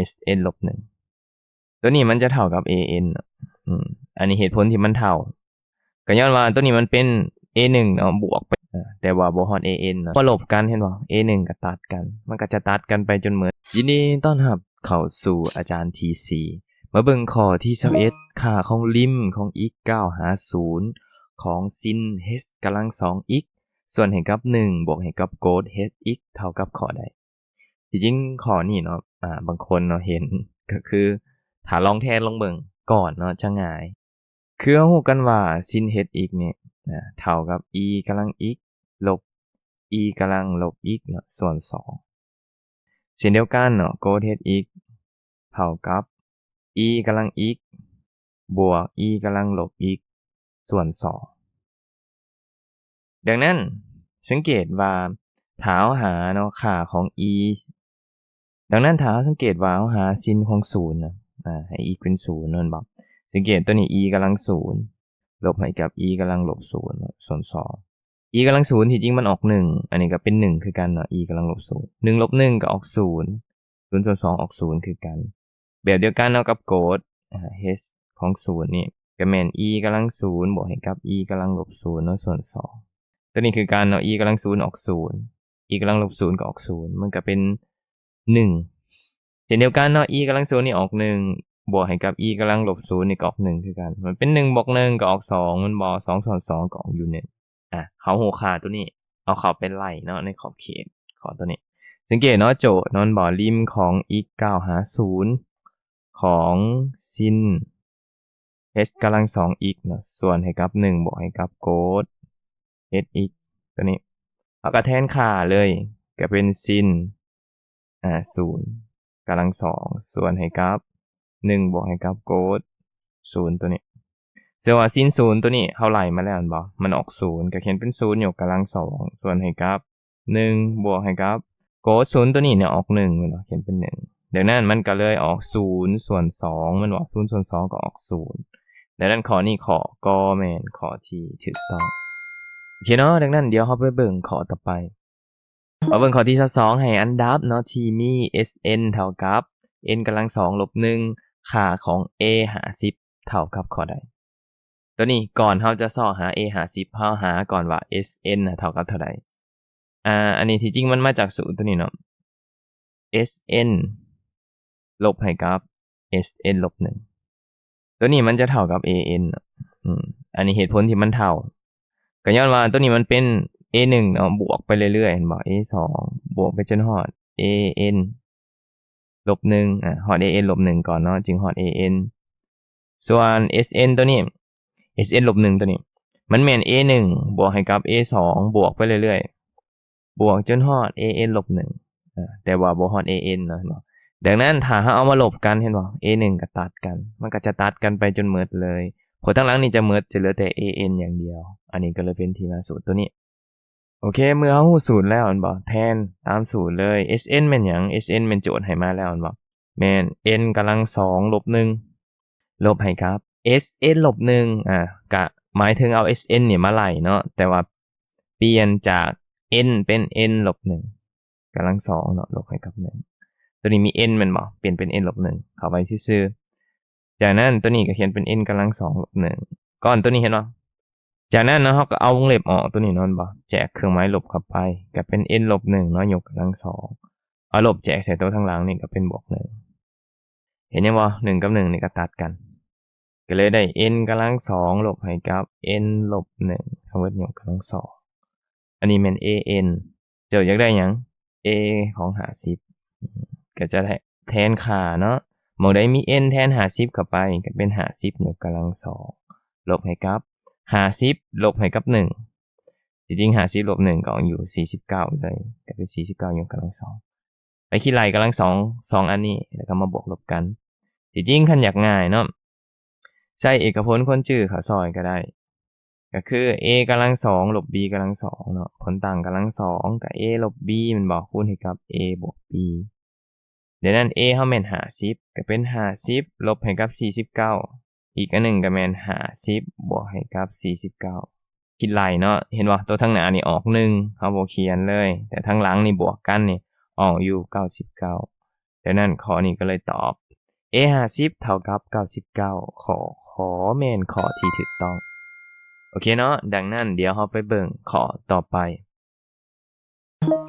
S N ລົບໜຶ່ງ ຕົວນີ້ມັນຈະເທົ່າກັບ A N ເນາະ. ອືມ ອັນນີ້ເຫດຜົນທີ່ມັນເທົ່າ ກໍຍ້ອນວ່າຕົວນີ້ມັນເປັນ A ໜຶ່ງເນາະ ບວກໄປ ເອີ ແຕ່ວ່າບໍ່ຮອດ A N ເນາະ ມາລົບກັນ ເຫັນບໍ່? A ໜຶ່ງກໍຕັດກັນ ມັນກໍຈະຕັດກັນໄປຈົນໝົດ. ຍິນດີຕ້ອນຮັບເຂົ້າສູ່ອາຈານ T C ມາເບິ່ງຂໍ້ທີຊາວເອັດ ຄ່າຂອງລິມຂອງ x ກ້າວຫາສູນ ຂອງ sin h ກຳລັງສອງ x ສ່ວນໃຫ້ກັບໜຶ່ງ ບວກໃຫ້ກັບ cos h x ເທົ່າກັບຂໍ້ໃດ? ທີ່ຈິງຂໍ້ນີ້ເນາະ ອາ ບາງຄົນເນາະເຫັນ ກໍຄືຖ້າລອງແທນລອງເບິ່ງກ່ອນເນາະ ຈະງ່າຍ. ຄືເຮົາຮູ້ກັນວ່າ sin h x ນີ້ ອາ ເທົ່າກັບ e ກຳລັງ x ລົບ e ກຳລັງລົບ x ເນາະ ສ່ວນສອງ. ເຊັ່ນດຽວກັນເນາະ cos h x ເທົ່າກັບ e ກຳລັງ x ບວກ e ກຳລັງລົບ x ສ່ວນສອງ. ດັ່ງນັ້ນ ສັງເກດວ່າ ຖ້າເຮົາຫາເນາະ ຄ່າຂອງ e ດັ່ງນັ້ນ ຖ້າເຮົາສັງເກດວ່າ ເຮົາຫາ sin ຂອງສູນນະ ອາ ໃຫ້ x ເປັນສູນ ແມ່ນບໍ່? ສັງເກດຕົວນີ້ e ກຳລັງສູນ ລົບໃຫ້ກັບ e ກຳລັງລົບສູນ ສ່ວນສອງ. e ກຳລັງສູນ ທີ່ຈິງມັນອອກໜຶ່ງ ອັນນີ້ກໍເປັນໜຶ່ງຄືກັນເນາະ e ກຳລັງລົບສູນ ໜຶ່ງລົບໜຶ່ງກໍອອກສູນ ສູນສ່ວນສອງອອກສູນຄືກັນ. ແບບດຽວກັນເນາະ ກັບ cos ອາ h ຂອງສູນນີ້ ກໍແມ່ນ e ກຳລັງສູນ ບວກໃຫ້ກັບ e ກຳລັງລົບສູນເນາະ ສ່ວນສອງ. ຕົວນີ້ຄືກັນເນາະ e ກຳລັງສູນອອກສູນ e ກຳລັງລົບສູນກໍອອກສູນ ມັນກໍເປັນໜຶ່ງ. ເຊັ່ນດຽວກັນເນາະ e ກຳລັງສູນນີ້ອອກໜຶ່ງ ບວກໃຫ້ກັບ e ກຳລັງລົບສູນນີ້ກໍອອກໜຶ່ງຄືກັນ ມັນເປັນໜຶ່ງບວກໜຶ່ງກໍອອກສອງ ແມ່ນບໍ່? ສອງສ່ວນສອງກໍອອກຢູ່ໜຶ່ງ. ອາ ເຮົາຮູ້ຄ່າຕົວນີ້ ເອົາເຂົ້າໄປໄລ່ເນາະ ໃນຂອບເຂດ ຂໍຕົວນີ້ ສັງເກດເນາະ ໂຈດເນາະ ແມ່ນບໍ່? ລິມຂອງ x ກ້າວຫາສູນ ຂອງ sin h ກຳລັງສອງ x ເນາະ ສ່ວນໃຫ້ກັບໜຶ່ງ ບວກໃຫ້ກັບ cos h x ຕົວນີ້ ເຮົາກໍແທນຄ່າເລີຍ ກໍເປັນ sin ອາ ສູນກຳລັງສອງ ສ່ວນໃຫ້ກັບໜຶ່ງ ບວກໃຫ້ກັບ cos ສູນຕົວນີ້. ເຊິ່ງວ່າ sin ສູນຕົວນີ້ ເຮົາໄລ່ມາແລ້ວແມ່ນບໍ່? ມັນອອກສູນ ກໍຂຽນເປັນສູນຍົກກຳລັງສອງ ສ່ວນໃຫ້ກັບ ໜຶ່ງ ບວກໃຫ້ກັບ cos ສູນຕົວນີ້ເນຍອອກໜຶ່ງແມ່ນບໍ່? ຂຽນເປັນໜຶ່ງ. ດັ່ງນັ້ນມັນກໍເລີຍອອກສູນສ່ວນສອງແມ່ນບໍ່? ສູນສ່ວນສອງກໍອອກສູນ. ດັ່ງນັ້ນຂໍ້ນີ້ ຂໍ້ ກໍແມ່ນຂໍ້ທີ່ຖືກຕ້ອງ. ໂອເຄເນາະ, ດັ່ງນັ້ນດຽວເຮົາໄປເບິ່ງຂໍ້ຕໍ່ໄປ. ມາເບິ່ງຂໍ້ທີຊາວສອງ ໃຫ້ອັນດັບເນາະ ທີ່ມີ S N ເທົ່າກັບ n ກຳລັງສອງລົບໜຶ່ງ ຄ່າຂອງ a ຫ້າສິບ ເທົ່າກັບຂໍ້ໃດ? ຕົວນີ້ ກ່ອນເຮົາຈະຊອກຫາ a ຫ້າສິບ ເຮົາຫາກ່ອນວ່າ S N ນະເທົ່າກັບເທົ່າໃດ. ອາ ອັນນີ້ທີ່ຈິງມັນມາຈາກສູດຕົວນີ້ເນາະ S N ລົບໃຫ້ກັບ S N ລົບໜຶ່ງ ຕົວນີ້ມັນຈະເທົ່າກັບ A N ເນາະ. ອືມ ອັນນີ້ເຫດຜົນທີ່ມັນເທົ່າ ກໍຍ້ອນວ່າຕົວນີ້ມັນເປັນ A ໜຶ່ງເນາະ ບວກໄປເລື້ອຍໆ ເຫັນບໍ່? A ສອງ ບວກໄປຈົນຮອດ A N ລົບໜຶ່ງ ອາ ຮອດ A N ລົບໜຶ່ງກ່ອນເນາະ ຈຶ່ງຮອດ A N. ສ່ວນ S N ຕົວນີ້ S N ລົບໜຶ່ງຕົວນີ້ ມັນແມ່ນ A ໜຶ່ງ ບວກໃຫ້ກັບ A ສອງ ບວກໄປເລື້ອຍໆ ບວກຈົນຮອດ A N ລົບໜຶ່ງ ອາ ແຕ່ວ່າບໍ່ຮອດ A N ເນາະ ເຫັນບໍ່? ດັ່ງນັ້ນ ຖ້າເຮົາເອົາມາລົບກັນ ເຫັນບໍ່? A ໜຶ່ງກໍຕັດກັນ ມັນກໍຈະຕັດກັນໄປຈົນໝົດເລີຍ ຜົນທາງຫຼັງນີ້ຈະໝົດ ຈະເຫຼືອແຕ່ A N ຢ່າງດຽວ. ອັນນີ້ກໍເລີຍເປັນທີ່ມາສູດຕົວນີ້. ໂອເຄ ເມື່ອເຮົາຮູ້ສູດແລ້ວແມ່ນບໍ່? ແທນຕາມສູດເລີຍ. S N ແມ່ນຫຍັງ? S N ແມ່ນໂຈດໃຫ້ມາແລ້ວແມ່ນບໍ່? ແມ່ນ n ກຳລັງສອງລົບໜຶ່ງ ລົບໃຫ້ກັບ S N ລົບໜຶ່ງ ອາ ກະໝາຍເຖິງເອົາ S N ນີ້ມາໄລ່ເນາະ ແຕ່ວ່າປ່ຽນຈາກ n ເປັນ n ລົບໜຶ່ງ ກຳລັງສອງເນາະ ລົບໃຫ້ກັບໜຶ່ງ. ຕົວນີ້ມີ n ແມ່ນບໍ່? ປ່ຽນເປັນ n ລົບໜຶ່ງ ເຂົ້າໄວ້ຊື່ໆ. ຈາກນັ້ນຕົວນີ້ກໍຂຽນເປັນ n ກຳລັງສອງລົບໜຶ່ງ ກ່ອນຕົວນີ້ ເຫັນບໍ່? ຈາກນັ້ນເນາະ ເຮົາກໍເອົາວົງເລັບອອກຕົວນີ້ເນາະ ແມ່ນບໍ່? ແຈກເຄື່ອງໝາຍລົບເຂົ້າໄປ ກໍເປັນ n ລົບໜຶ່ງເນາະ ຍົກກຳລັງສອງ ເອົາລົບແຈກໃສ່ຕົວທາງຫຼັງນີ້ ກໍເປັນບວກໜຶ່ງ. ເຫັນຫຍັງບໍ່? ໜຶ່ງກັບໜຶ່ງນີ້ກໍຕັດກັນ ກໍເລີຍໄດ້ n ກຳລັງສອງລົບໃຫ້ກັບ n ລົບໜຶ່ງ ທັງໝົດຍົກກຳລັງສອງ. ອັນນີ້ແມ່ນ A N ເຈົ້າຢາກໄດ້ຫຍັງ? A ຂອງຫ້າສິບ ກໍຈະໄດ້ແທນຄ່າເນາະ ໝ່ອງໃດມີ n ແທນຫ້າສິບເຂົ້າໄປ ກໍເປັນຫ້າສິບຍົກກຳລັງສອງ ລົບໃຫ້ກັບຫ້າສິບ ລົບໃຫ້ກັບໜຶ່ງ ທີ່ຈິງຫ້າສິບລົບໜຶ່ງກໍອອກຢູ່ສີ່ສິບເກົ້າເລີຍ ກໍເປັນສີ່ສິບເກົ້າຍົກກຳລັງສອງ. ໄປຄິດໄລ່ກຳລັງສອງ ສອງອັນນີ້ ແລ້ວກໍມາບວກລົບກັນ. ທີ່ຈິງຄັນຢາກງ່າຍເນາະ ໃຊ້ເອກະພົນຄົນຈື່ເຂົ້າຊ່ອຍກໍໄດ້ ກໍຄື a ກຳລັງສອງລົບ b ກຳລັງສອງເນາະ ຜົນຕັ້ງກຳລັງສອງກໍ a ລົບ b ແມ່ນບໍ່? ຄູນໃຫ້ກັບ a ບວກ b. ດັ່ງນັ້ນ a ເຮົາແມ່ນຫ້າສິບ ກໍເປັນຫ້າສິບລົບໃຫ້ກັບສີ່ສິບເກົ້າ ອີກອັນໜຶ່ງກໍແມ່ນຫ້າສິບບວກໃຫ້ກັບສີ່ສິບເກົ້າ. ຄິດໄລ່ເນາະ ເຫັນບໍ່? ຕົວທາງໜ້ານີ້ອອກໜຶ່ງ ເຮົາບໍ່ຂຽນເລີຍ ແຕ່ທາງຫຼັງນີ້ບວກກັນນີ້ອອກຢູ່ເກົ້າສິບເກົ້າ. ດັ່ງນັ້ນຂໍ້ນີ້ກໍເລີຍຕອບ A ຫ້າສິບເທົ່າກັບເກົ້າສິບເກົ້າ. ຂໍ້ ຂ ແມ່ນຂໍ້ທີ່ຖືກຕ້ອງ. ໂອເຄເນາະ, ດັ່ງນັ້ນດຽວເຮົາໄປເບິ່ງຂໍ້ຕໍ່ໄປ.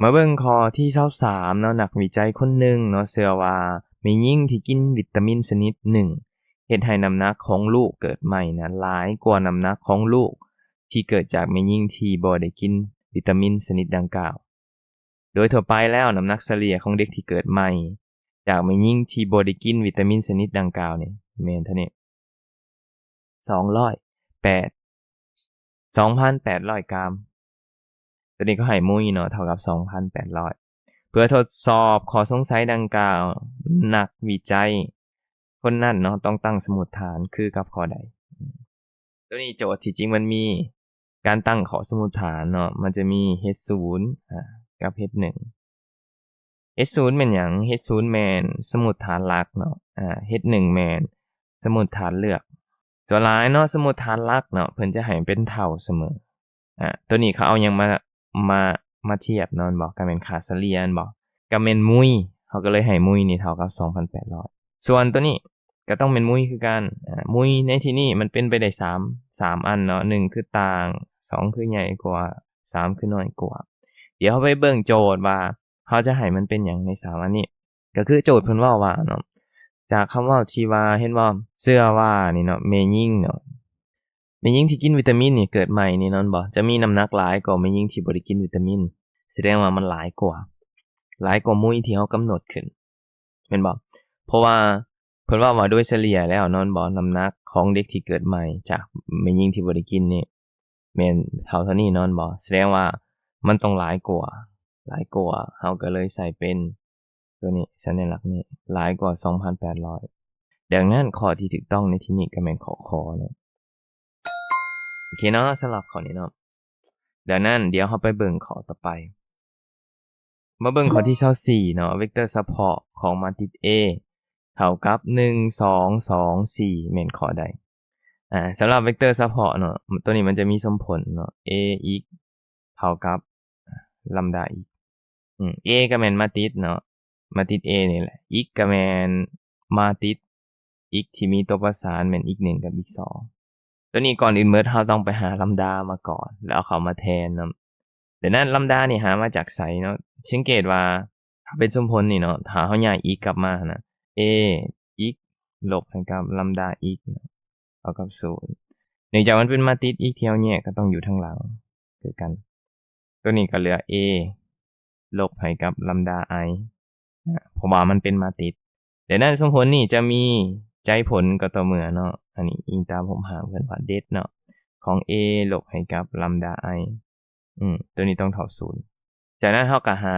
ມາເບິ່ງຂໍ້ທີຊາວສາມເນາະ, ນັກວິໄຈຄົນໜຶ່ງເນາະ ເຊື່ອວ່າແມ່ຍິງທີ່ກິນວິຕາມິນຊະນິດໜຶ່ງ ເຮັດໃຫ້ນ້ຳໜັກຂອງລູກເກີດໃໝ່ນັ້ນຫຼາຍກວ່ານ້ຳໜັກຂອງລູກທີ່ເກີດຈາກແມ່ຍິງທີ່ບໍ່ໄດ້ກິນວິຕາມິນຊະນິດດັ່ງກ່າວ. ໂດຍທົ່ວໄປແລ້ວ ນ້ຳໜັກສະເລ່ຍຂອງເດັກທີ່ເກີດໃໝ່ຈາກແມ່ຍິງທີ່ບໍ່ໄດ້ກິນວິຕາມິນຊະນິດດັ່ງກ່າວນີ້ແມ່ນເທົ່ານີ້ ສອງຮ້ອຍແປດ ສອງພັນແປດຮ້ອຍກຣາມ. ຕົວນີ້ກໍໃຫ້ມຸ້ຍເນາະ ເທົ່າກັບສອງພັນແປດຮ້ອຍ. ເພື່ອທົດສອບຂໍ້ສົງໄສດັ່ງກ່າວ, ນັກວິໄຈຄົນນັ້ນເນາະ ຕ້ອງຕັ້ງສົມມຸດຖານຄືກັບຂໍ້ໃດ? ຕົວນີ້ໂຈດທີ່ຈິງມັນມີການຕັ້ງຂໍ້ສົມມຸດຖານເນາະ, ມັນຈະມີ H ສູນ ອາ ກັບ H ໜຶ່ງ. H ສູນແມ່ນຫຍັງ? H ສູນແມ່ນສົມມຸດຖານຫຼັກເນາະ, ອາ H ໜຶ່ງແມ່ນສົມມຸດຖານເລືອກ. ສ່ວນຫຼາຍເນາະ ສົມມຸດຖານຫຼັກເນາະ ເພິ່ນຈະໃຫ້ເປັນເທົ່າສະເໝີ. ອາ ຕົວນີ້ເຂົາເອົາຫຍັງມາ ມາ ມາທຽບເນາະ ແມ່ນບໍ່? ກໍແມ່ນຄ່າສະເລ່ຍແມ່ນບໍ່? ກໍແມ່ນມຸ້ຍ, ເຮົາກໍເລີຍໃຫ້ມຸ້ຍນີ້ເທົ່າກັບສອງພັນແປດຮ້ອຍ. ສ່ວນຕົວນີ້ກໍຕ້ອງແມ່ນມຸ້ຍຄືກັນ. ອາ ມຸ້ຍໃນທີ່ນີ້ມັນເປັນໄປໄດ້ສາມ ສາມອັນເນາະ, ໜຶ່ງຄືຕ່າງ, ສອງຄືໃຫຍ່ກວ່າ, ສາມຄືນ້ອຍກວ່າ. ດຽວເຮົາໄປເບິ່ງໂຈດວ່າເຮົາຈະໃຫ້ມັນເປັນຫຍັງໃນສາມອັນນີ້. ກໍຄືໂຈດເພິ່ນເວົ້າວ່າເນາະ, ຈາກຄຳເວົ້າທີ່ວ່າ ເຫັນບໍ່? ເຊື່ອວ່ານີ້ເນາະ ແມ່ຍິງເນາະ ແມ່ຍິງທີ່ກິນວິຕາມິນນີ້ເກີດໃໝ່ນີ້ເນາະ ແມ່ນບໍ່? ຈະມີນ້ຳໜັກຫຼາຍກວ່າແມ່ຍິງທີ່ບໍ່ໄດ້ກິນວິຕາມິນ. ສະແດງວ່າມັນຫຼາຍກວ່າ ຫຼາຍກວ່າມຸ້ຍທີ່ເຮົາກຳນົດຂຶ້ນ ແມ່ນບໍ່? ເພາະວ່າເພິ່ນເວົ້າວ່າໂດຍສະເລ່ຍແລ້ວເນາະ ແມ່ນບໍ່? ນ້ຳໜັກຂອງເດັກທີ່ເກີດໃໝ່ຈາກແມ່ຍິງທີ່ບໍ່ໄດ້ກິນນີ້ ແມ່ນເທົ່າເທົ່ານີ້ເນາະ ແມ່ນບໍ່? ສະແດງວ່າມັນຕ້ອງຫຼາຍກວ່າ ຫຼາຍກວ່າ, ເຮົາກໍເລີຍໃສ່ເປັນຕົວນີ້ ສັນຍາລັກນີ້ ຫຼາຍກວ່າສອງພັນແປດຮ້ອຍ. ດັ່ງນັ້ນ ຂໍ້ທີ່ຖືກຕ້ອງໃນທີ່ນີ້ກໍແມ່ນຂໍ້ ຂ ເນາະ. ໂອເຄເນາະ, ສຳລັບຂໍ້ນີ້ເນາະ. ດັ່ງນັ້ນ ດຽວເຮົາໄປເບິ່ງຂໍ້ຕໍ່ໄປ. ມາເບິ່ງຂໍ້ທີຊາວສີ່ເນາະ, ເວັກເຕີສະເພາະຂອງມາດຣິດ A ເທົ່າກັບ ໜຶ່ງ ສອງ ສອງ ສີ່ ແມ່ນຂໍ້ໃດ? ອາ ສຳລັບເວັກເຕີສະເພາະເນາະ, ຕົວນີ້ມັນຈະມີສົມຜົນເນາະ, A x ເທົ່າກັບລຳດາ x. ອາ A ກໍແມ່ນມາດຣິດເນາະ, ມາດຣິດ A ນີ້ແຫຼະ, x ກໍແມ່ນມາດຣິດ x ທີ່ມີຕົວປະສານແມ່ນ x ໜຶ່ງ ກັບ x ສອງ. ຕົວນີ້ກ່ອນອື່ນໝົດ ເຮົາຕ້ອງໄປຫາລຳດາມາກ່ອນ ແລ້ວເອົາເຂົ້າມາແທນນຳ. ດັ່ງນັ້ນ ລຳດານີ້ຫາມາຈາກໃສເນາະ? ສັງເກດວ່າ ຖ້າເປັນສົມຜົນນີ້ເນາະ, ຖ້າເຮົາຍ້າຍ x ກັບມາຫັ້ນນະ, A x ລົບໃຫ້ກັບລຳດາ x ເທົ່າກັບສູນ. ເນື່ອງຈາກມັນເປັນມາດຣິດ x ທີ່ເຮົາແຍກກໍຕ້ອງຢູ່ທາງຫຼັງຄືກັນ. ຕົວນີ້ກໍເຫຼືອ A ລົບໃຫ້ກັບລຳດາ i ນະ, ເພາະວ່າມັນເປັນມາດຣິດ. ດັ່ງນັ້ນ ສົມຜົນນີ້ຈະມີໃຈຜົນກໍຕໍ່ເມື່ອເນາະ, ອັນນີ້ອີງຕາມຮູບຮ່າງເພິ່ນວ່າເດັດເນາະ, ຂອງ A ລົບໃຫ້ກັບລຳດາ i. ອືມ ຕົວນີ້ຕ້ອງເທົ່າສູນ. ຈາກນັ້ນເຮົາກໍຫາ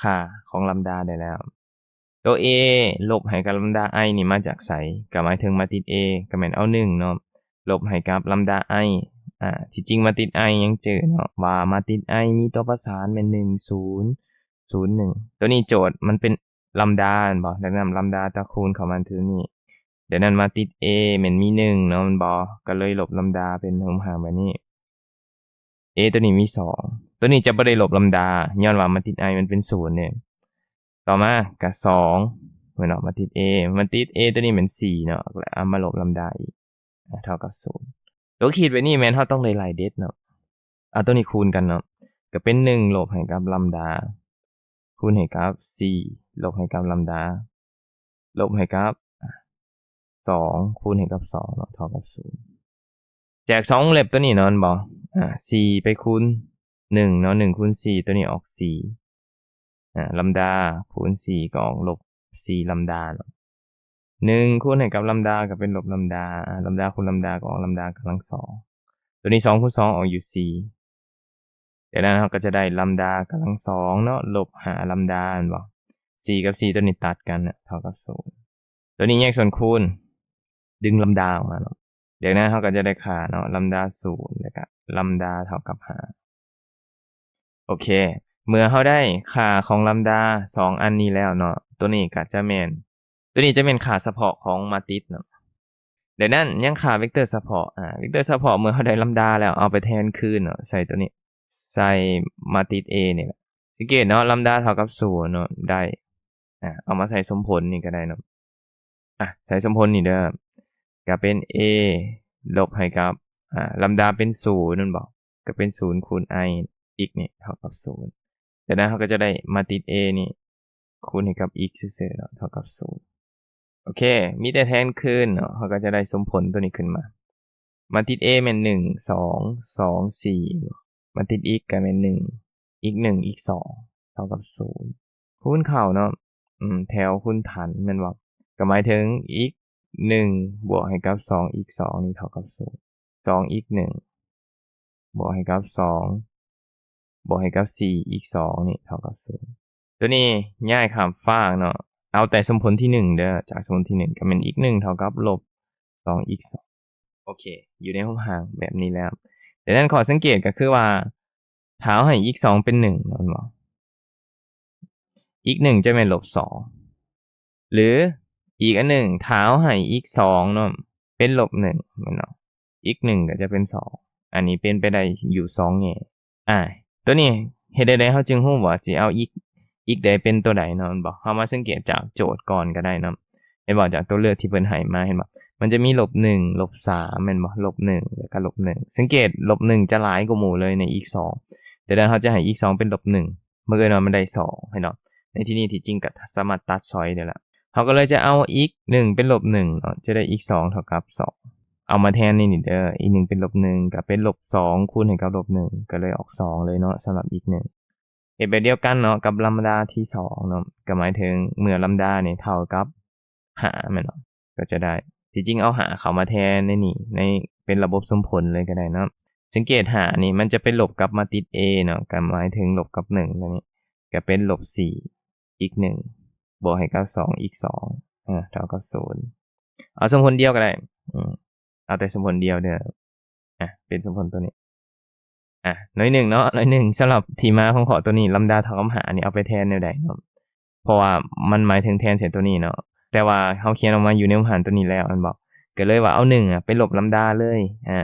ຄ່າຂອງລຳດາໄດ້ແລ້ວ. ຕົວ A ລົບໃຫ້ກັບລຳດາ i ນີ້ມາຈາກໃສ? ກໍໝາຍເຖິງມາດຣິດ A ກໍແມ່ນເອົາ ໜຶ່ງ ເນາະ ລົບໃຫ້ກັບລຳດາ i. ອາ ທີ່ຈິງມາດຣິດ i ຍັງຈື່ເນາະ ວ່າມາດຣິດ i ມີຕົວປະສານແມ່ນ ໜຶ່ງ ສູນ ສູນ ໜຶ່ງ. ຕົວນີ້ໂຈດມັນເປັນລຳດາແມ່ນບໍ່? ດັ່ງນັ້ນລຳດາຈະຄູນເຂົ້າມາຄືນີ້. ດັ່ງນັ້ນມາດຣິດ A ແມ່ນມີ ໜຶ່ງ ເນາະ ແມ່ນບໍ່? ກໍເລີຍລົບລຳດາເປັນຮູບຮ່າງແບບນີ້. A ຕົວນີ້ມີ ສອງ, ຕົວນີ້ຈະບໍ່ໄດ້ລົບລຳດາ ຍ້ອນວ່າມາດຣິດ i ມັນເປັນ ສູນ ເດ້. ຕໍ່ມາກໍ ສອງ ແມ່ນເນາະ, ມາດຣິດ A ມາດຣິດ A ຕົວນີ້ແມ່ນ ສີ່ ເນາະ ແລ້ວເອົາມາລົບລຳດາອີກ ອາ ເທົ່າກັບ ສູນ. ຕົວຄິດແບບນີ້ແມ່ນເຮົາຕ້ອງໄດ້ໄລ່ເດັດເນາະ, ເອົາຕົວນີ້ຄູນກັນເນາະ, ກໍເປັນ ໜຶ່ງ ລົບໃຫ້ກັບລຳດາ ຄູນໃຫ້ກັບ ສີ່ ລົບໃຫ້ກັບລຳດາ ລົບໃຫ້ກັບ ສອງ ຄູນໃຫ້ກັບ ສອງ ເນາະ ເທົ່າກັບ ສູນ. ແຈກສອງວົງເລັບຕົວນີ້ເນາະ ແມ່ນບໍ່? ອາ ສີ່ໄປຄູນ ໜຶ່ງ ເນາະ, ໜຶ່ງຄູນ ສີ່ ຕົວນີ້ອອກ ສີ່ ອາ ລຳດາຄູນ ສີ່ ກໍອອກ ລົບ ສີ່ ລຳດາເນາະ. ໜຶ່ງຄູນໃຫ້ກັບລຳດາກໍເປັນລົບລຳດາ, ອາ ລຳດາຄູນລຳດາກໍອອກລຳດາກຳລັງສອງ, ຕົວນີ້ ສອງຄູນສອງ ອອກຢູ່ ສີ່. ຈາກນັ້ນເຮົາກໍຈະໄດ້ລຳດາກຳລັງສອງເນາະ ລົບ ຫ້າ ລຳດາ ແມ່ນບໍ່? ສີ່ ກັບ ສີ່ ຕົວນີ້ຕັດກັນນະ ເທົ່າກັບ ສູນ. ຕົວນີ້ແຍກສ່ວນຄູນ ດຶງລຳດາອອກມາເນາະ. ຈາກນັ້ນເຮົາກໍຈະໄດ້ຄ່າເນາະ ລຳດາ ສູນ ແລ້ວກໍລຳດາເທົ່າກັບ ຫ້າ. ໂອເຄ ເມື່ອເຮົາໄດ້ຄ່າຂອງລຳດາສອງອັນນີ້ແລ້ວເນາະ, ຕົວນີ້ກໍຈະແມ່ນ ຕົວນີ້ຈະແມ່ນຄ່າສະເພາະຂອງມາດຣິດເນາະ. ດັ່ງນັ້ນຍັງຄ່າເວັກເຕີສະເພາະ, ອາ ເວັກເຕີສະເພາະເມື່ອເຮົາໄດ້ລຳດາແລ້ວ ເອົາໄປແທນຄືນເນາະ ໃສ່ຕົວນີ້ ໃສ່ມາດຣິດ A ນີ້ແຫຼະ. ສັງເກດເນາະ ລຳດາເທົ່າກັບ ສູນ ເນາະ ໄດ້ ອາ ເອົາມາໃສ່ສົມຜົນນີ້ກໍໄດ້ເນາະ. ອາ ໃສ່ສົມຜົນນີ້ເດີ ກໍເປັນ a ລົບໃຫ້ກັບ ອາ ລຳດາເປັນສູນແມ່ນບໍ່ ກໍເປັນສູນຄູນ i x ນີ້ເທົ່າກັບສູນ. ຈາກນັ້ນເຮົາກໍຈະໄດ້ມາຕິດ a ນີ້ຄູນໃຫ້ກັບ x ຊື່ໆເນາະ ເທົ່າກັບສູນ. ໂອເຄ ມີແຕ່ແທນຄືນເນາະ ເຮົາກໍຈະໄດ້ສົມຜົນຕົວນີ້ຂຶ້ນມາ. ມາຕິດ a ແມ່ນ ໜຶ່ງ ສອງ ສອງ ສີ່ ມາຕິດ x ກໍແມ່ນ ໜຶ່ງ x ໜຶ່ງ x ສອງ ເທົ່າກັບສູນ ຄູນເຂົ້າເນາະ ອືມ ແຖວຄູນຖັນແມ່ນບໍ່ ກໍໝາຍເຖິງ x ໜຶ່ງ ບວກໃຫ້ກັບ ສອງ x ສອງ ນີ້ເທົ່າກັບສູນ ສອງ x ໜຶ່ງ ບວກໃຫ້ກັບ ສອງ ບວກໃຫ້ກັບ ສີ່ x ສອງ ນີ້ເທົ່າກັບສູນ. ຕົວນີ້ຍ້າຍຂ້າມຟາກເນາະ ເອົາແຕ່ສົມຜົນທີໜຶ່ງເດີ ຈາກສົມຜົນທີໜຶ່ງ ກໍແມ່ນ x ໜຶ່ງ ເທົ່າກັບ ລົບ ສອງ x ສອງ. ໂອເຄ ຢູ່ໃນຮູບຮ່າງແບບນີ້ແລ້ວ. ຈາກນັ້ນຂໍ້ສັງເກດກໍຄືວ່າ ຖ້າເຮົາໃຫ້ x ສອງເປັນ ໜຶ່ງ ແມ່ນບໍ່ x ໜຶ່ງ ຈະແມ່ນ ລົບ ສອງ ຫຼື ອີກອັນໜຶ່ງ ຖ້າເຮົາໃຫ້ x ສອງເນາະ ເປັນ ລົບ ໜຶ່ງ ແມ່ນບໍ່ x ໜຶ່ງ ກໍຈະເປັນ ສອງ. ອັນນີ້ເປັນໄປໄດ້ຢູ່ສອງແງ່. ອາ ຕົວນີ້ເຮັດໃດເຮົາຈຶ່ງຮູ້ວ່າຊິເອົາ x x ໃດເປັນຕົວໃດເນາະ ແມ່ນບໍ່? ເຮົາມາສັງເກດຈາກໂຈດກ່ອນກໍໄດ້ເນາະ ເຫັນບໍ່? ຈາກຕົວເລືອກທີ່ເພິ່ນໃຫ້ມາ ເຫັນບໍ່? ມັນຈະມີ ລົບໜຶ່ງ ລົບສາມ ແມ່ນບໍ່? ລົບໜຶ່ງ ແລ້ວກໍລົບໜຶ່ງ ສັງເກດ ລົບໜຶ່ງ ຈະຫຼາຍກວ່າໝູ່ເລີຍໃນ x ສອງ. ແຕ່ຖ້າເຮົາຈະໃຫ້ x ສອງເປັນ ລົບໜຶ່ງ ບັງເອີນວ່າມັນໄດ້ສອງ ເຫັນບໍ່? ໃນທີ່ນີ້ທີ່ຈິງກໍສາມາດຕັດຊ້ອຍໄດ້ລະ. ເຮົາກໍເລີຍຈະເອົາ x ໜຶ່ງ ເປັນ ລົບໜຶ່ງ ເນາະ ຈະໄດ້ x ສອງ ເທົ່າກັບ ສອງ. ເອົາມາແທນໃນນີ້ເດີ x ໜຶ່ງ ເປັນ ລົບໜຶ່ງ ກໍເປັນ ລົບສອງ ຄູນໃຫ້ກັບ ລົບໜຶ່ງ ກໍເລີຍອອກ ສອງ ເລີຍເນາະ ສຳລັບ x ໜຶ່ງ. ເຮັດແບບດຽວກັນເນາະ ກັບລຳດາທີສອງເນາະ ກໍໝາຍເຖິງເມື່ອລຳດານີ້ເທົ່າກັບ ຫ້າ ແມ່ນບໍ່? ກໍຈະໄດ້ ທີ່ຈິງເອົາ ຫ້າ ເຂົ້າມາແທນໃນນີ້ ໃນ ເປັນລະບົບສົມຜົນເລີຍກໍໄດ້ເນາະ. ສັງເກດ ຫ້າ ນີ້ມັນຈະໄປລົບກັບມາຕິດ a ເນາະ ກໍໝາຍເຖິງລົບກັບ ໜຶ່ງ ຕົວນີ້ ກໍເປັນ ລົບສີ່ x ໜຶ່ງ ບວກໃຫ້ກັບ ສອງ x ສອງ ເທົ່າກັບ ສູນ. ເອົາສົມຜົນດຽວກໍໄດ້ ອືມ ເອົາແຕ່ສົມຜົນດຽວເດີ. ອາ ເປັນສົມຜົນຕົວນີ້ ອາ ໜ້ອຍໜຶ່ງເນາະ ໜ້ອຍໜຶ່ງ. ສຳລັບທີ່ມາຂອງຂໍ້ຕົວນີ້ ລຳດາເທົ່າກັບ ຫ້າ ນີ້ເອົາໄປແທນແນວໃດເນາະ? ເພາະວ່າມັນໝາຍເຖິງແທນໃສ່ຕົວນີ້ເນາະ ແຕ່ວ່າເຮົາຂຽນອອກມາຢູ່ໃນຮູບຮ່າງຕົວນີ້ແລ້ວ ແມ່ນບໍ່? ກໍເລີຍວ່າເອົາ ໜຶ່ງ ອະ ໄປລົບລຳດາເລີຍ ອາ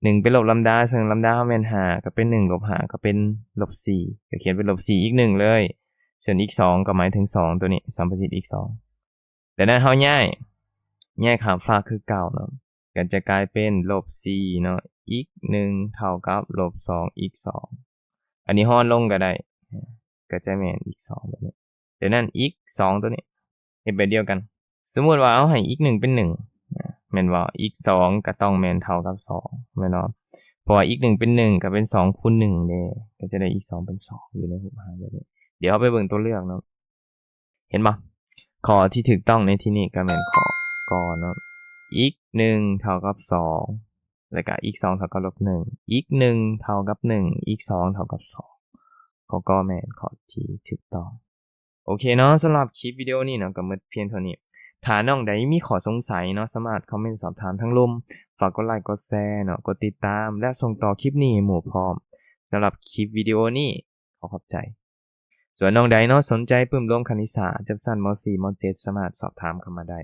ໜຶ່ງ ໄປລົບລຳດາ ເຊິ່ງລຳດາເຮົາແມ່ນ ຫ້າ ກໍເປັນ ໜຶ່ງ ລົບ ຫ້າ ກໍເປັນ ລົບສີ່ ກໍຂຽນເປັນ ລົບສີ່ x ໜຶ່ງ ເລີຍ. ສ່ວນ x ສອງ ກໍໝາຍເຖິງ ສອງ ຕົວນີ້ ສຳປະສິດ x ສອງ. ຈາກນັ້ນເຮົາຍ້າຍ ຍ້າຍຂ້າມຟາກຄືເກົ່າເນາະ ກໍຈະກາຍເປັນ ລົບສີ່ ເນາະ x ໜຶ່ງ ເທົ່າກັບ ລົບສອງ x ສອງ. ອັນນີ້ຮ່ອນລົງກໍໄດ້ ກໍຈະແມ່ນ x ສອງ ແບບນີ້. ຈາກນັ້ນ x ສອງ ຕົວນີ້ ເຮັດແບບດຽວກັນ. ສົມມຸດວ່າເຮົາໃຫ້ x ໜຶ່ງ ເປັນ ໜຶ່ງ ແມ່ນບໍ່? x ສອງ ກໍຕ້ອງແມ່ນເທົ່າກັບ ສອງ ແມ່ນບໍ່? ເພາະວ່າ x ໜຶ່ງ ເປັນ ໜຶ່ງ ກໍເປັນ ສອງ ຄູນ ໜຶ່ງ ເດ້ ກໍຈະໄດ້ x ສອງ ເປັນ ສອງ ຢູ່ໃນຮູບຮ່າງແບບນີ້. ດຽວເຮົາໄປເບິ່ງຕົວເລືອກເນາະ. ເຫັນບໍ່? ຂໍ້ທີ່ຖືກຕ້ອງໃນທີ່ນີ້ກໍແມ່ນຂໍ້ ກ ເນາະ x ໜຶ່ງ ເທົ່າກັບ ສອງ ແລ້ວກໍ x ສອງ ເທົ່າກັບ ລົບໜຶ່ງ x ໜຶ່ງ ເທົ່າກັບ ໜຶ່ງ x ສອງ ເທົ່າກັບ ສອງ. ຂໍ້ ກ ແມ່ນຂໍ້ທີ່ຖືກຕ້ອງ. ໂອເຄເນາະ ສຳລັບຄລິບວິດີໂອນີ້ເນາະ ກໍໝົດພຽງເທົ່ານີ້. ຖ້ານ້ອງໃດມີຂໍ້ສົງໄສເນາະ ສາມາດຄອມເມັນສອບຖາມທາງລຸ່ມ. ຝາກກົດໄລ ກົດແຊເນາະ ກົດຕິດຕາມ ແລະ ສົ່ງຕໍ່ຄລິບນີ້ໃຫ້ໝູ່ພ້ອມ. ສຳລັບຄລິບວິດີໂອນີ້ ຂໍຂອບໃຈ. ສ່ວນນ້ອງໃດເນາະ ສົນໃຈປຶ້ມລົງຄະນິດສາດ ຈັບຊັ້ນ ມໍສີ່ ມໍເຈັດ ສາມາດສອບຖາມເຂົ້າມາໄດ້.